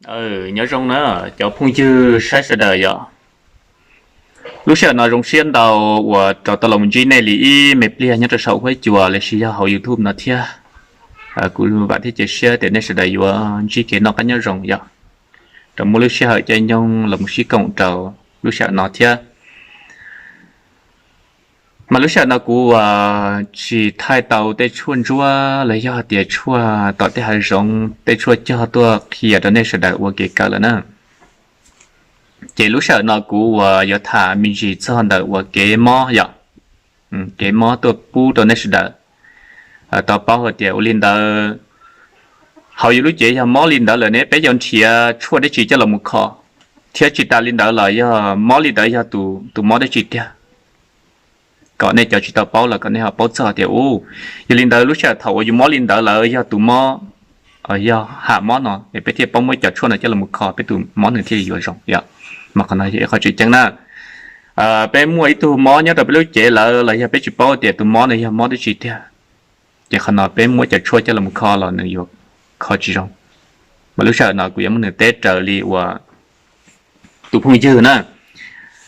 Aw, nyob zoo na cov phooj ywg saib sawv daws yom. Lub sij hawm no zoo siab ntau uas rov tau los ntsib nej li ib me pliag nyob rau saum huab cua los sis yog hauv YouTube no thiab. Kuv vam thiab cia siab tias nej sawv daws yuav ntsib kev noj qab nyob zoo yom, rau muaj lub sij hawm caij nyoog los mus sib koom rau lub sij hawm no thiab. Mas lub sij hawm no kuv uas tsis thaij tau tej tshuaj ntsuab los yog tias tshuaj tom tej hav zoov tej tshuaj cog tuaj qhia rau nej sawv daws ua kev kawm lawm na. Ces lub sij hawm no kuv uas yuav tham me ntsis txog ntawm uas kev mob yom, kev mob tuaj pub rau nej sawv daws tau paub hais tias ua li ntawd, hauv yus lub cev yog mob li ntawd lawm ne peb yuav nrhiav tshuaj dab tsi coj los mus kho, thiab tsis tas li ntawd los yog mob li ntawd yog tus mob dab tsi tiag. Kom nej cov tsis tau paub los kom nej ho paub txog tias u, yog li ntawd lub sij hawm thaum uas yus mob li ntawd lawm yog tus mob, yog ham mob no es peb thiaj paub muab cov tshuaj no coj los kho peb tus mob nws thiaj yuav zoo yom. Mas qhov no yog ib qhov tseem ceeb na. Peb muaj ib tug mob nyob rau peb lub cev lawm los yog peb tsis paub tias tus mob no yog mob dab tsi tiag, ces qhov no peb muab cov tshuaj coj los kho los nws yuav kho tsis zoo. Mas lub sij hawm no kuv yuav muab nws teb raws li uas tus phooj ywg na,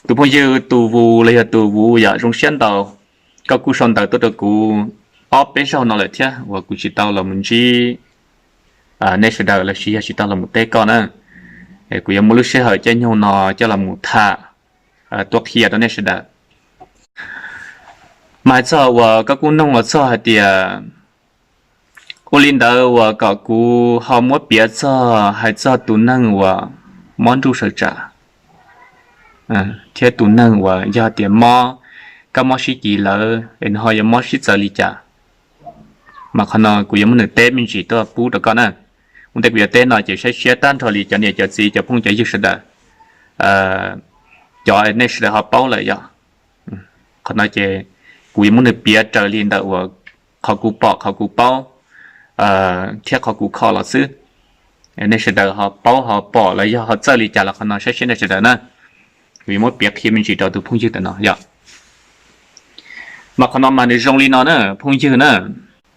tus phooj ywg tus vus los yog tus vus yom, zoo siab ntau, koj kuj sau ntawv tuaj rau kuv ob peb zaug no lawm thiab uas kuv tsis tau los mus ntsib nej sawv daws los sis yog tsis tau los mus teb koj na. Kuv yuav muab lub sij hawm caij nyoog no coj los mus tham tuaj qhia rau nej sawv daws. Mas hais txog uas koj kuj noog los txog hais tias ua li ntawd uas kom kuv ho muab piav txog hais txog tus neeg uas mob nruj sawv tsam thiab tus neeg uas yog tias mob kab mob sib kis lawm es nws ho yuav mob sib txawv li cas. Mas qhov no kuv yuav muab nws teb me ntsis tuaj pub rau koj na. Ua ntej kuv yuav teb no ces saib siab tag nrho li cov niam cov txiv cov phooj cov ywg sawv daws, cov nej sawv daws ho paub lawm yom. Qhov no ces kuv yuav muab nws piav raws li ntawm uas qhov kuv pom qhov kuv paub thiab qhov kuv kho los xwb. Nej sawv daws ho paub ho pom los yog ho txawj li cas los qhov no saib siab nej sawv daws na. Kuv yuav muab piav qhia me ntsis rau tus phooj ywg tam no yom. Mas qhov no mas nws zoo li no na phooj ywg na.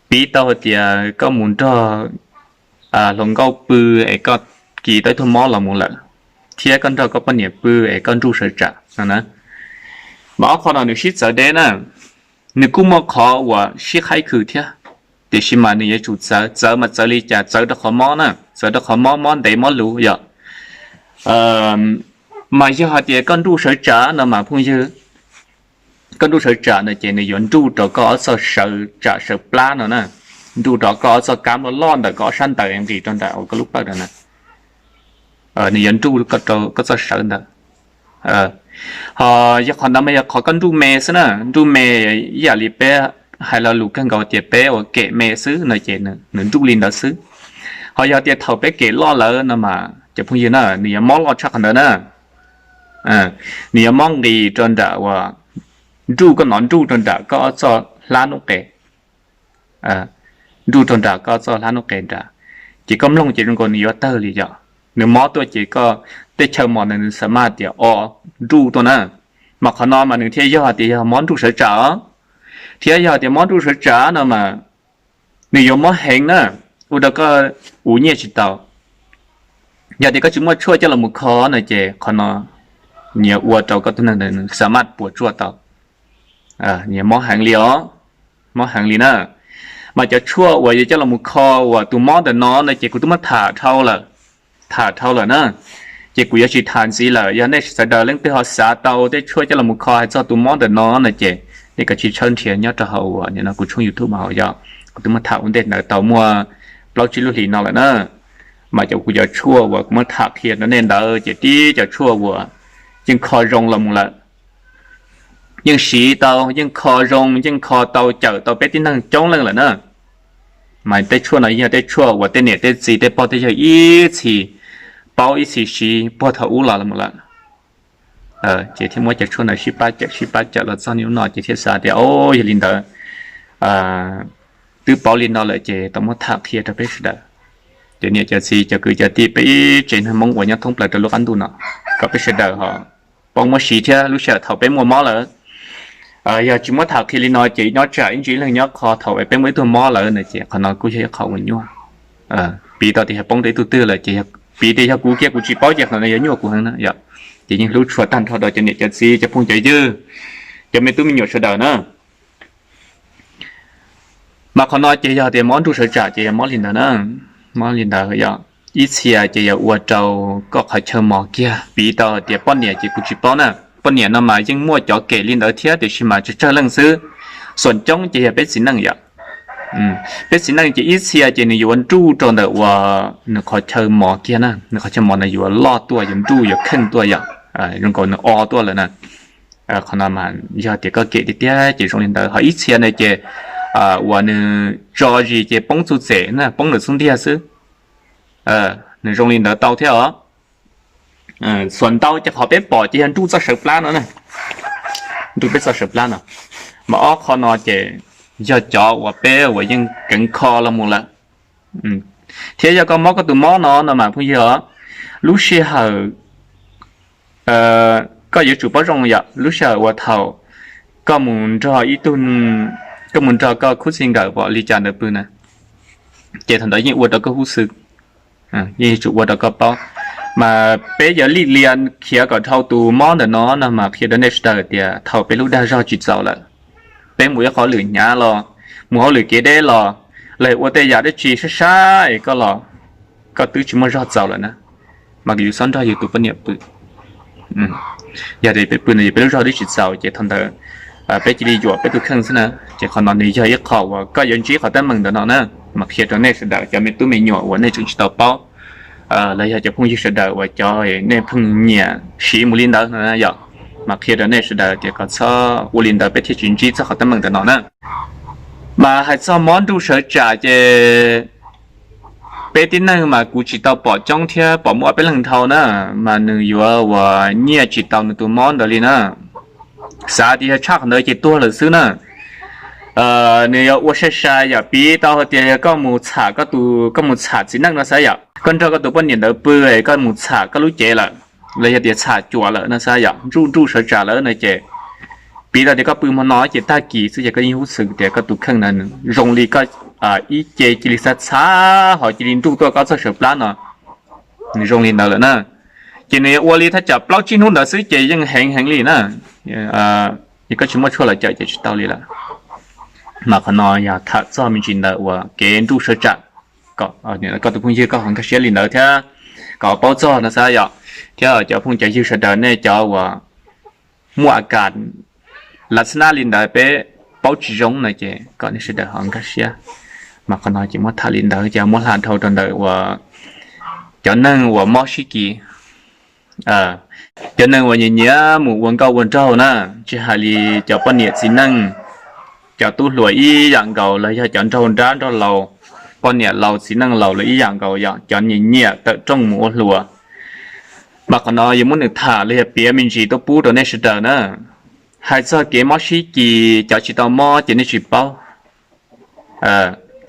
Piv tau hais tias koj mus nrog hluas nkauj pw es koj kis tau ib tug mob los mus lawm, thiab koj nrog koj poj niam pw es koj nruj sawv tsam no na. Mas ob qho no nws sib txawv deb na. Nws kuj muaj qhov uas sib qhaib khw thiab, tiam sis mas nws yuav tsum txawv, txawv mas txawv li cas? Txawv rau qhov mob na, txawv rau qhov mob, mob ntev mob luv yom. Mas yog hais tias koj nruj sawv tsam no mas phooj ywg, koj nruj sawv tsam no ces nws yuav nruj rau koj ob txoj sawv tsam sawv plab no na, nruj rau koj ob txoj kab loj loj ntawm koj ob sab ntawd nqis rau ntawm uas koj lub plawv no na. Nws yuav nruj koj txoj sawv ntawd. Ho yog qhov ntawd mas yog qhov koj nruj me xwb na, nruj me ib yam li peb hais lo lus kawg nkaus tias peb ua kem me xwb no ces nws nruj li ntawd xwb. Ho yog tias thaum peb kem loj lawm no mas cov phooj ywg na, nws yuav mob loj tshaj qhov ntawd na. Nws yuav mob nqis rau nram uas nruj koj no, nruj rau nram koj ob txoj hlab nub qes, nruj rau nram koj txoj hlab nub qes nram, ces koj mloog ces zoo nkaus nws yuav tawg li yom. Nws mob tuaj ces koj tej chaw mos ntawd nws xa maj tias o nruj tuaj na. Mas qhov no mas nws thiaj yog tias yog mob nruj sawv tsam os. Thiab yog tias mob nruj sawv tsam no mas nws yuav mob heev na, ua rau koj ua nyiaj tsis tau. Yog tias koj tsis muaj tshuaj coj los mus kho no ces qhov no nyias ua rau koj tus neeg ntawd xa maj puas tsuaj tau, nyias mob heev li os, mob heev li na. Mas cov tshuaj uas yuav coj los mus kho uas tus mob ntawm no no ces kuv twb muab tham dhau lawm, tham dhau lawm na. Ces kuv yuav tsis tham ntxiv lawm, yog nej sawv daws leej twg ho xav tau tej tshuaj coj los mus kho hais txog tus mob ntawm no no ces nej kav tsij tshawb nrhiav nyob rau hauv uas nim no kuv tshooj YouTube mas hauv yog kuv twb muab tham ua ntej ntawd tau muaj plaub tsib lub hlis no lawm na. Mas cov kuv cov tshuaj uas kuv muab tham qhia rau nej ntawd ces tib cov tshuaj uas yeej kho zoo los mus lawm, yeej siv tau, yeej kho zoo, yeej kho tau cawm tau peb tib neeg coob leej lawm na. Mas tej tshuaj no yog tej tshuaj uas tej niam tej txiv tej pog tej yawg ib txhis paub ib txhis siv puag thaum ub los mus lawm. Ces thiaj muab cov tshuaj no sib pab cawm sib pab cawm los txog niaj hnub no ces thiaj xav tias o, yog li ntawd twb paub li no lawm ces tau muab tham qhia rau peb sawv daws, cov niam cov txiv cov kwv cov tij peb ib tsev neeg Hmoob uas nyob thoob plaws rau lub qab ntuj no, kom peb sawv daws ho paub muab siv thiab lub sij hawm thaum peb muaj mob lawm. Yog tsis muab tham qhia li no ces nyob tsam ib ntsis leeg nyob qho thaum peb muaj ib tug mob lawm no ces qhov no kuj yog ib qho uas nyuaj. Piv tau tias yog poob rau ib tug twg lawm ces yog Piv tias yog kuv kiag kuv tsis paub ces qhov no yog nyuaj kuv heev na yom. Ces yeej hlub tshua tag nrho rau cov niam cov txiv cov phooj cov ywg, cov me tub me nyuam sawv daws na. Mas qhov no ces yog tias mob nruj sawv tsam ces yog mob li ntawd na, mob li ntawd yog ib txhia ces yog ua rau koj qhov chaw mos kiag. Piv tau hais tias poj niam ces kuv tsis paub na, poj niam no mas yeej muaj cov kem li ntawd thiab tiam sis mas tsawg tsawg leej xwb. Xuam coob ces yog peb txiv neej yom. Peb txiv neej ces ib txhia ces nws yuav nruj rau ntawm uas nws qhov chaw mos kiag na, nws qhov chaw mos no yuav loj tuaj, yuav nruj, yuav kheej tuaj yom, zoo nkaus nws o tuaj lawm na. Qhov no mas yog tias koj kem tiag tiag ces zoo li ntawd. Ho ib txhia ne ces uas nws tso zis ces poob txuj xem na, poob ntawm xub ntiag xwb. Nws zoo li ntawd tau thiab os. Xuas ntau ces qhov peb pom ces yog nruj txoj sawv plab no na, nruj peb txoj sawv plab no. Mas ob qho no ces yog cov uas peb uas yeej keev kho los mus lawm. Thiab yog koj mob koj tus mob no no mas phooj ywg os, lub sij hawm koj yuav tsum paub zoo yom, lub sij hawm uas thaum koj mus nrog ib tug, koj mus nrog koj khub txij nkawm pom li cas ntawd pw na, ces thaum ntawd yeej ua rau koj huj xwm, yeej yuav tsum ua rau koj paub. Mas peb yuav lim lia khiav kom dhau tus mob ntawm no no mas qhia rau nej sawv daws tias thaum peb lub dag zog tsis txaus lawm, peb mus ib qho lwm hnyav los, mus hauj lwm kev deb los, los ua tej yam dab tsi sab sab es koj los, koj twb tsis muaj zog txaus lawm na, mas yus txhob nrog yus tus poj niam pw. Yog tias peb pw no yog peb lub zog twb tsis txaus ces thaum ntawd peb cia li yuam peb tus kheej xwb na. Ces qhov no nws yog ib qho uas koj yuav ntsib qhov teeb meem ntawm no na, mas qhia rau nej sawv daws cov me tub me nyuam uas nej tseem tsis tau paub, los yog cov phooj ywg sawv daws uas cov nej pheej nyiam siv mus li ntawd no yom, mas qhia rau nej sawv daws tias kom txhob ua li ntawd peb thiaj tsis ntsib txog qhov teeb meem ntawm no na. Mas hais txog mob nruj sawv tsam ces peb tib neeg mas kuv tsis tau pom coob thiab pom muaj ob peb leeg dhau na, mas nws yuav uas nyiaj tsis tau nws tus mob ntawd li na. Xav tias yog tshaj qhov ntawd ces tuag lawm xwb na. Nws yuav ua sai sai yom, piv tau hais tias yog koj mus txham koj tus, koj mus txham txiv neej no xav yom, koj nrog koj tus poj niam ntawd pw es koj mus txham koj lub cev lawm, los yog tias txham cuam lawm no xav yom, nruj nruj sawv tsam lawm no ces piv tau tias koj pw hmo no ces tag kis xwb ces koj yeej huj xwm tias koj tus kheej na zoo li koj ib ce cia li xav txhav ho cia li nruj tuaj koj txoj sawv plab no, nws zoo li ntawd lawm na. Ces nws yuav ua li thaj tsam plaub tsib hnub ntawd xwb ces yeej heev heev li na. Yog koj tsis muaj tshuaj los cawm ces tsis tau li lawm. Mas qhov no yog tham txog me ntsis ntawd uas kev nruj sawv tsam, koj tus phooj ywg koj ho nkag siab li ntawd thiab kom paub txog no xav yom. Thiab cov phooj cov ywg sawv daws nej cov uas muaj a kas lav xab nab li ntawd peb paub tsis zoo no ces kom nej sawv daws ho nkag siab. Mas qhov no ces muab tham li ntawd ces muab hla dhau rau ntawm uas cov neeg uas mob sib kis, cov neeg uas nyiam nyiam mus ua nkauj ua nraug na, tsis hais li cov poj niam txiv neej, cov tub hluas ib yam nkaus los yog cov nraug nrab nraug laus, poj niam laus txiv neej laus los ib yam nkaus yom, cov nyiam nyiam tawm rooj mus ua hluas. Mas qhov no yuav muab nws tham los yog piav me ntsis tuaj pub rau nej sawv daws na. Hais txog kev mob sib kis cov tsis tau mob ces nej tsis paub.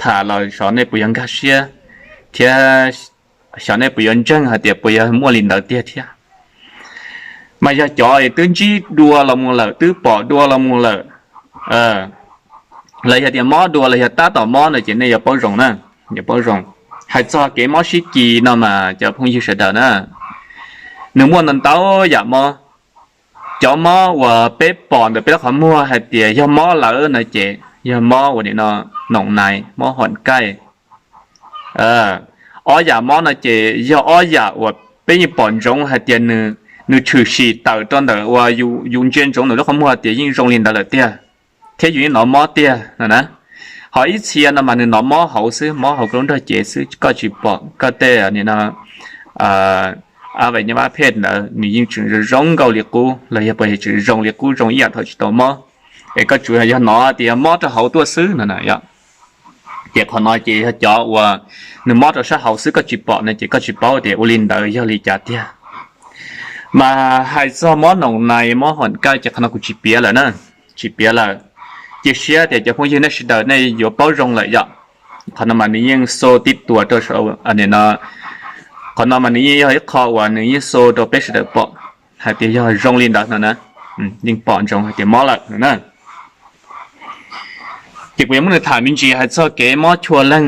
Tham los xyov nej puas yuav nkag siab, thiab xyov nej puas yuav ntseeg hais tias puas yuav muaj li ntawd tiag thiab. Mas yog cov twb ntsib dua los mus lawm, twb pom dua los mus lawm, los yog tias mob dua los yog tab tom mob no ces nej yuav paub zoo na, yuav paub zoo. Hais txog kev mob sib kis no mas cov phooj ywg sawv daws na, nws muaj ntau ntau yam mob. Cov mob uas peb pom ntawm peb lub qhov muag hais tias yog mob lawm no ces yog mob uas nim no noom nais, mob hom kaij. Ob yam mob no ces yog ob yam uas peb yeej pom ntsoov hais tias nws tshwm sim tawm rau ntawm uas yus ntsia ntsoov ntawm lub qhov muag tias yeej zoo li ntawd lawm tiag, thiab yus yeej hnov mob tiag no na. Ho ib txhia no mas nws hnov mob hauv xwb, mob hauv koj lub nrog cev xwb, koj tsis pom, koj tej nim no a vais nyob mab phej ntawd nws yeej tseem zoo nkauj li qub los yog puas tseem zoo li qub zoo ib yam thaum tsis tau mob, es koj tsuas yog hnov tias mob rau hauv tuaj xwb no na yom. Ces qhov no ces yog cov uas nws mob rau sab hauv xwb koj tsis pom no ces koj tsis paub tias ua li ntawd yog li cas tiag. Mas hais txog mob noom nais mob hom kaij ces qhov no kuv tsis piav lawm na, tsis piav lawm. Cia siab tias cov phooj ywg nej sawv daws nej yuav paub zoo lawm yom. Qhov no mas nws yeej xo tib tuas rau, qhov no mas nws yeej yog ib qho uas nws yeej xo rau peb sawv daws pom hais tias yog zoo li ntawd no na, yeej pom ntsoov hais tias mob lawm no na. Ces kuv yuav muab nws tham me ntsis hais txog kev mob chua leeg.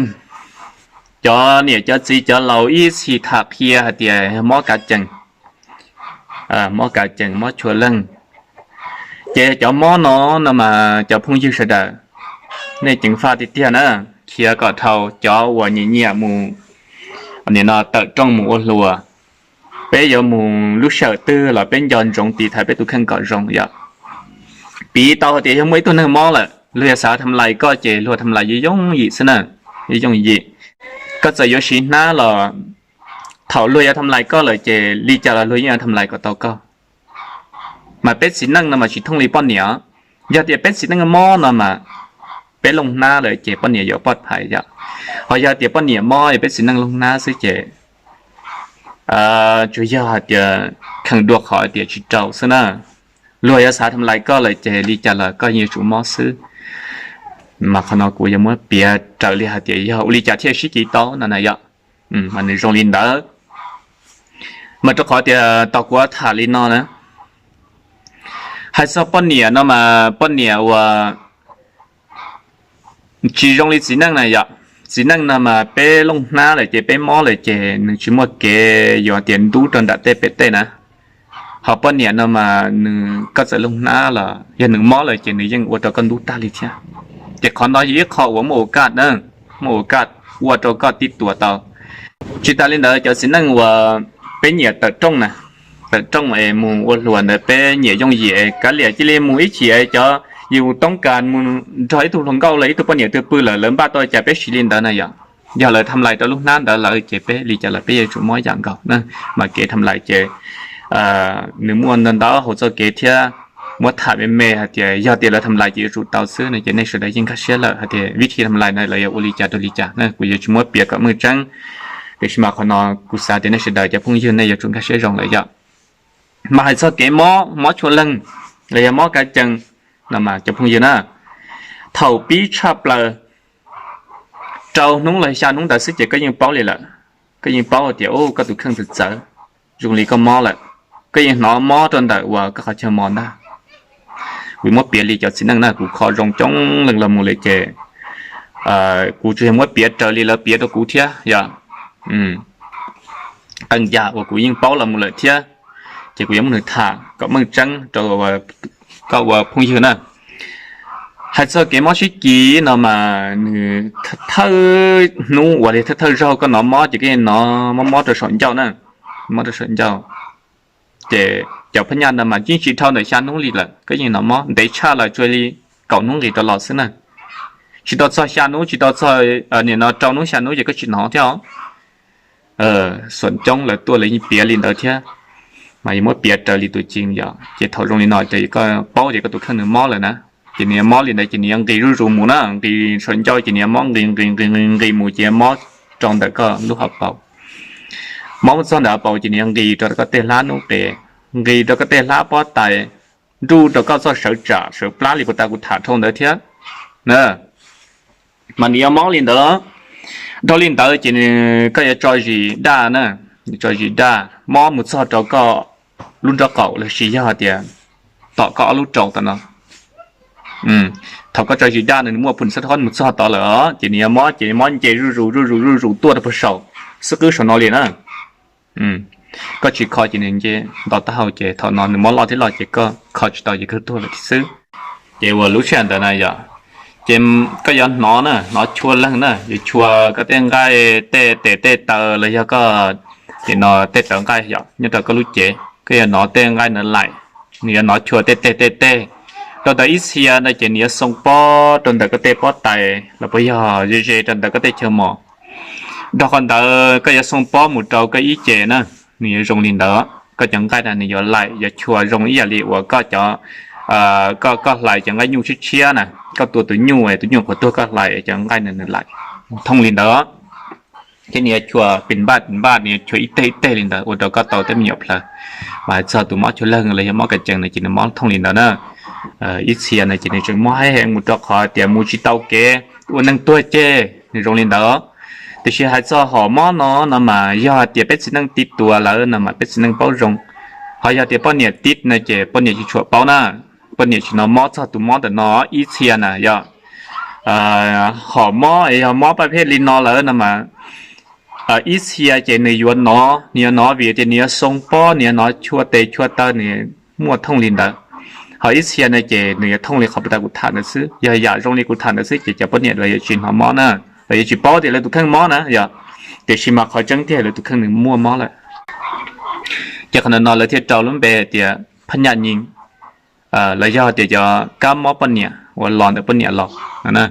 cov niam cov txiv cov laus ib txhis tham qhia hais tias mob kav cees, mob kav cees, mob tshua leeg. Ces cov mob no no mas cov phooj ywg sawv daws, nej ceev faj tiag tiag na, khiav kom dhau cov uas nyiam nyiam mus, nim no tawm rooj mus ua hluas. Peb yuav mus lub sij hawm twg los peb nco ntsoov tiv thaiv peb tus kheej kom zoo yom. Piv tau hais tias yog muaj ib tug neeg mob lawm, luag yog xav tham lais koj ces luag tham lais yooj yooj yim xwb na, yooj yooj yim. Koj txawm yuav siv hnab los thaum luag yuav tham lais koj lawm ces li cas los luag yeej yuav tham lais kom tau koj. Mas peb txiv neej no mas tsis thooj li poj niam. Yog tias peb txiv neej mob no mas peb looj hnab lawm ces poj niam yuav poj phais yom. Ho yog tias poj niam mob es peb txiv neej looj hnab xwb ces tsuas yog hais tias kheev dua qhov tias tsis rau xwb na. Luag yuav xav tham lais koj lawm ces li cas los koj yeej yuav tsum mob xwb. Mas qhov no kuv yuav muab piav raws li hais tias yog ua li cas thiaj sib kis tau no na yom. Mas nws zoo li ntawd. Mas rau qhov tias tau kuv tham li no na, hais txog poj niam no mas poj niam uas tsis zoo li txiv neej na yom. Txiv neej no mas peb looj hnab lawm ces peb mob lawm ces nws tsis muaj kev yuav tias ntub rau nram tej pem tej na. Ho poj niam no mas nws, koj txawm looj hnab los yog nws mob lawm ces nws yeej ua rau koj ntub tag li thiab. Ces qhov no yog ib qho uas muaj ua kaj na, muaj ua kaj ua rau koj tib tuam tau. Tsis tas li ntawd cov txiv neej uas peb nyiam tawm rooj na, tawm rooj es mus ua hluas ntawd peb nyiam yooj yim es kav liam cia li mus ib chim es cov yus toob kas mus nrog ib tug hluas nkauj los ib tug poj niam twg pw lawm lawv npaj tau cas peb siv li ntawd na yom. Yog lawv tham lais rau lub hnab ntawd lawm ces peb li cas los peb yuav tsum mob yam nkaus na. Mas kev tham lais ces nws muaj ntau ntau hauv txoj kev thiab. Muab tham me me hais tias yog tias lawv tham lais ces yuav tsum tau xwb no ces nej sawv daws yeej nkag siab lawm hais tias vib thi tham lais no lawv yuav ua li cas rau li cas na, kuv yuav tsis muab piav kom meej tseeb. Tiam sis mas qhov no kuv xav tias nej sawv daws cov phooj ywg nej yuav tsum nkag siab zoo lawm yom. Mas hais txog kev mob, mob tshua leeg los yog mob kav cees no mas cov phooj ywg na, thaum pib tshaj plaws rau hnub los xya hnub ntawd xwb ces koj yeej paub li lawm. Koj yeej paub tias koj tus kheej txawv txawv, zoo li koj mob lawm. Koj yeej hnov mob rau ntawm uas koj qhov chaw mos ntag. Kuv muab piav li cov txiv neej na, kuv kho zoo coob leej los mus lawm ces kuv tsuas yog muab piav raws li lawv piav rau kuv thiab yom. Qee yam uas kuv yeej paub los mus lawm thiab, ces kuv yuav muab nws tham kom meej tseeb rau koj ua phooj ywg na. Hais txog kev mob sib kis no mas nws thawj hnub uas li thawj thawj zaug koj hnov mob ces koj yeej hnov mob mob rau saum ncauj na, mob rau saum ncauj. Ces cov phab nyaj ntawd mas yeej tsis dhau ntawm xya hnub li lawm, koj yeej hnov mob ntev tshaj los tsuas li kaum hnub nqis rov los xwb na. Tsis tau txog xya hnub, tsis tau txog nim no rau hnub xya hnub ces koj tsis hnov thiab os. Xuam coob lawv tuaj lawv yeej piav li ntawd thiab, mas yuav muab piav raws li tus ci yom. Ces thaum zoo li no ces koj paub tias koj tus kheej nws mob lawm na, ces nws yuav mob li ntawd ces nws yuav nqis zuj zus mus na, nqis saum ncauj ces nws yuav mob nqis nqis nqis nqis nqis mus ces mob rau ntawm koj lub hauv paus. Mob mus txog ntawm hauv paus ces nws yuav nqis rau koj tej hlab hnub qes, nqis rau koj tej hlab pob tais, nruj rau koj txoj sawv tsam sawv plab li puas tas kuv tham dhau ntawd thiab na. Mas nws yuav mob li ntawd. Dhau li ntawd ces nws, koj yuav tso zis daj na, tso zis daj mob mus txog rau koj lub nrob qaum los sis yog tias tom koj ob lub rau tom no. Thaum koj tso zis daj no nws muaj phum xab thoob mus txog tod lawm ces nws yuav mob ces mob nce zuj zus zuj zus zuj zus tuaj rau puag saum xwb qwb saum no li na. Koj tsis kho ces nws nce nto taub hau ces thaum no nws mob loj thiab loj ces koj kho tsis tau ces koj tuag lawm thiab xwb. Ces uas lub sij hawm ntawd na yom, ces koj yuav hnov na, hnov chua leeg na, yuav chua koj tej nqaij tej tes tej taw los yog koj, ces no tej tawv nqaij yom nyob rau koj lub cev, koj yuav hnov tej nqaij ntawd laim, nws yuav hnov chua tej teg tej teg. Rau ntawm ib txhia no ces nws yuav xoo pob rau ntawm koj tej pob tais los puas yog ze ze rau ntawm koj tej chaw mos. Dhau qhov ntawd koj yuav xoo pob mus rau koj ib ce na, nws yuav zoo li ntawd. Koj cov nqaij na nws yuav laim yuav chua zoo ib yam li uas koj cov, koj, koj hlais cov nqaij nyuj tshiab tshiab na, koj tua tus nyuj, tus nyuj qhuav tuag koj hlais cov nqaij na nws laim thooj li ntawd. Thiab nws yuav chua pis npaj pis npaj, nws yuav chua ib teg ib teg li ntawd ua rau koj tau tej me nyuam plhaw. Mas hais txog tus mob chua leeg los yog mob kav cees no ces nws mob thooj li ntawd na. Ib txhia no ces nws tseem mob heev heev mus rau qhov tias mus tsis tau kev, ua neeg tuag ceg, nws zoo li ntawd. Tiam sis hais txog hom mob no no mas yog hais tias peb txiv neej tiv tuas lawm no mas peb txiv neej paub zoo. Ho yog tias poj niam tiv no ces poj niam tsis tshua paub na, poj niam tsis hnov mob txog tus mob ntawm no ib txhia na yom. Hom mob yog mob paj phem li no lawm no mas Ib txhia ces nws yuav nov, nws yuav nov vim tias nws yuav xoo pob, nws yuav nov chua tes chua taw, nws muaj thooj li ntawd. Ho ib txhia no ces nws yuav thooj li qhov puag ta kuv tham ntawd xwb. Yog yam zoo li kuv tham ntawd xwb ces cov poj niam los yuav tsis hnov mob na, los yuav tsis paub tias lawv tus kheej mob na yom. Tiam sis mas qhov tseeb tiag lawv tus kheej nws muaj mob lawm. Ces qhov no no lawv thiaj rau lub npe tias phab nyaj nyi, los yog tias cov kab mob poj niam uas los ntawm poj niam los no.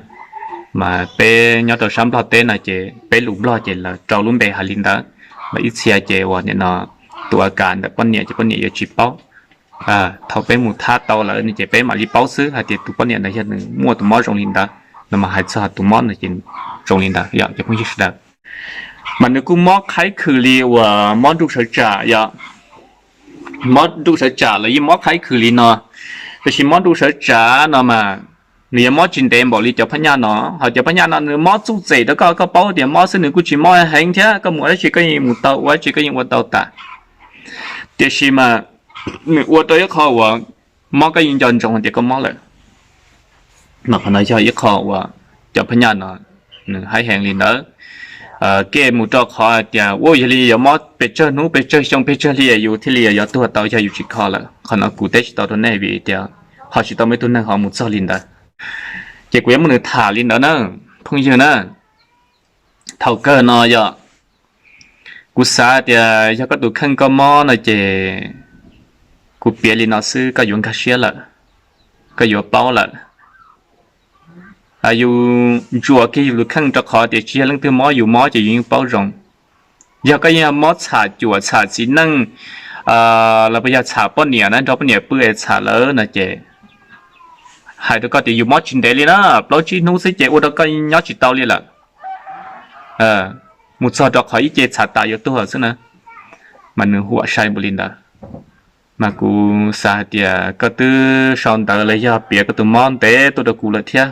Mas peb nyob rau sab Nplog teb no ces peb lus Nplog ces lawv rau lub npe hais li ntawd. Mas ib txhia ces uas nim no tus a kas ntawm poj niam ces poj niam yuav tsis paub. Thaum peb mus thab tau lawm no ces peb mam li paub xwb hais tias tus poj niam ntawd yog nws muaj tus mob zoo li ntawd no. Mas hais txog tus mob no ces zoo li ntawd yom cov phooj ywg sawv daws. Mas nws kuj mob qhaib khwm li uas mob nruj sawv tsam yom. Mob nruj sawv tsam los yeej mob qhaib khwm li no. Tiam sis mob nruj sawv tsam no mas nws yuav mob tsis ntev npaum li cov phab nyaj no. Ho cov phab nyaj no nws mob txuj txem rau koj, koj paub tias mob xwb, nws kuj tsis mob heev thiab, koj mus ua dab tsi koj yeej mus tau, ua dab tsi koj yeej ua tau tas. Tiam sis mas nws ua rau ib qho uas mob koj yeej nco ntsoov tias koj mob lawm. Mas qhov no yog ib qho uas cov phab nyaj no nws haib heev li ntawd. Kev mus rau qhov hais tias ua yog li yuav mob pes tsawg hnub pes tsawg xyoo pes tsawg hli yus thiaj li yuav tuag tau yog yus tsis kho lawm. Qhov no kuv teb tsis tau rau nej vim tias ho tsis tau muaj ib tug neeg ho mus txog li ntawd. Ces kuv yuav muab nws tham li ntawd na, phooj ywg na. Thaum kawg no yog kuv xav tias yog koj tus kheej koj mob no ces kuv piav li no xwb koj yuav nkag siab lawm, koj yuav paub lawm. Yus ntsuas kiag yus tus kheej rau qhov tias tsis yog leej twg mob, yus mob ces yus yeej paub zoo. Yog koj yeej mob txham cuam txham txiv neej los puas yog txham poj niam na, nrog poj niam pw es txham lawm no ces hais rau koj tias yus mob tsis ntev li na, plaub tsib hnub xwb ces ua rau koj nyob tsis tau li lawm. Mus txog rau qhov ib ce txham tas yuav tuag xwb na. Mas nws huam sai npaum li ntawd. Mas kuv xav hais tias koj twb sau ntawv los yog piav koj tus mob ntev tuaj rau kuv lawm thiab,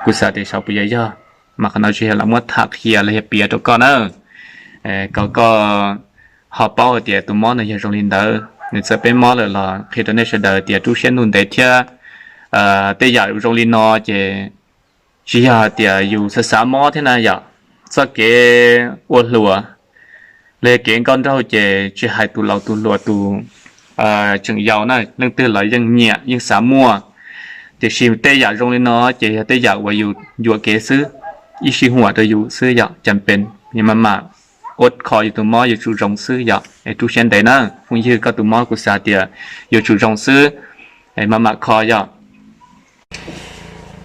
kuv xav tias xyov puas yuav yog. Mas qhov no tsis yog lam muab tham qhia los yog piav rau koj na, kom koj ho paub hais tias tus mob no yog zoo li ntawd, nws txawm peb mob lawm los qhia rau nej sawv daws tias rub siab ntuj ntev thiab. Tej yam zoo li no ces tsis yog hais tias yus xav xav mob thiab na yom. Txoj kev ua hluas los yog kev nkauj nraug ces tsis hais tus laus tus hluas tus tseem yau na, leej twg los yeej nyiam yeej xav muaj. Tiam sis tej yam zoo li no ces yog tej yam uas yus yuam kev xwb, ib sij huam rau yus xwb yom, cas pes yus maj mam ua kho yus tus mob yuav tsum zoo xwb yom. Es rub siab ntev na phooj ywg, koj tus mob kuv xav tias yuav tsum zoo xwb, maj mam kho yom.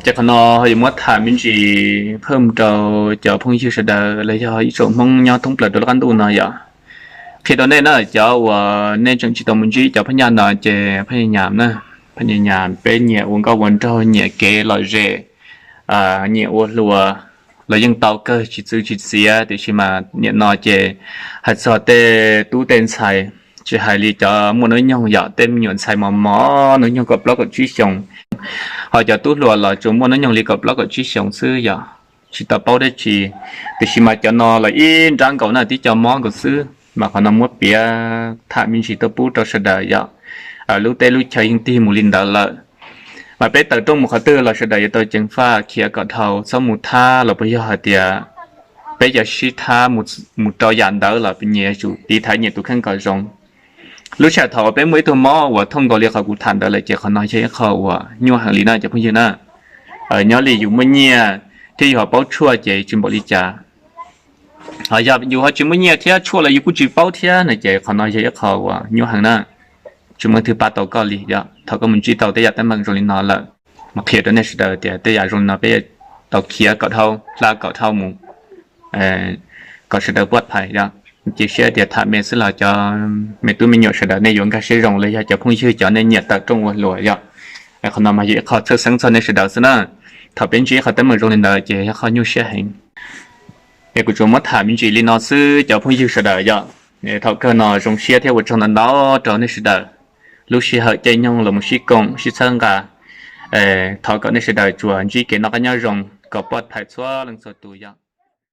Ces qhov no yuav muab tham me ntsis pheej rau cov phooj ywg sawv daws los yog ib tsoom Hmoob nyob thoob plaws rau lub qab ntuj no yom. Qhia rau nej na, cov uas nej tseem tsis tau mus ntsib cov phab nyaj no ces phab nyaj nyam na, phab nyaj nyam peb nyiam ua nkauj ua nraug, nyiam kev lom zem, nyiam ua hluas los yeej tau kawg tsis txwv tsis txiav. Tiam sis mas nim no ces hais txog tej tub tej ntxhais, tsis hais li cov muaj hnub nyoog yom, tej me nyuam ntxhais mos mos hnub nyoog kaum plaub kaum tsib xyoos, ho cov tub hluas los tsuas muaj hnub nyoog li kaum plaub kaum tsib xyoos xwb yom, tsis tau paub dab tsi. Tiam sis mas cov no los ib nrab nkaus na, tib co mob nkaus xwb. Mas qhov no muab piav tham me ntsis tuaj pub rau sawv daws yom. Lub teb lub chaw yeej tig mus li ntawd lawm, mas peb tawm rooj mus qhov twg los sawv daws yuav tau ceev faj khiav kom dhau, txhob mus thab los puas yog hais tias peb cov sib thab mus rau yam ntawd los nyias yuav tsum tiv thaiv nyias tus kheej kom zoo. Lub sij hawm thaum uas peb muaj ib tug mob uas thooj nkaus li qhov kuv tham ntawd lawm ces qhov no yog ib qho uas nyuaj heev li na cov phooj ywg na. Nyob li yus muaj nyiaj thiab yus ho paub tshuaj ces tsis npaum li cas. Ho yog yus ho tsis muaj nyiaj thiab tshuaj los yus kuj tsis paub thiab no ces qhov no yog ib qho uas nyuaj heev na. Tsis muaj leej twg pab tau koj li yom. Thaum koj mus ntsib tau tej yam teeb meem zoo li no lawm, mas qhia rau nej sawv daws tias tej yam zoo li no peb yuav tau khiav kom dhau, hla kom dhau mus, kom sawv daws pov phais yom. Cia siab tias tham me xwb los cov me tub me nyuam sawv daws nej yuav nkag siab zoo, los yog cov phooj ywg cov nej nyiam tawm rooj ua hluas yom. Qhov no mas yog ib qho txhawj xeeb txog nej sawv daws xwb na. Thaum peb ntsib qhov teeb meem zoo li ntawd ces yog qhov nyuaj siab heev. Es kuv tsuas muab tham me ntsis li no xwb cov phooj ywg sawv daws yom. Thaum kawg no zoo siab thiab ua tsaug ntau ntau rau nej sawv daws lub sij hawm caij nyoog los mus sib koom sib txhawb nqa. Thov kom nej sawv daws tsuas ntsib kev noj qab nyob zoo kom pov phais txhua leej txhua tus yom.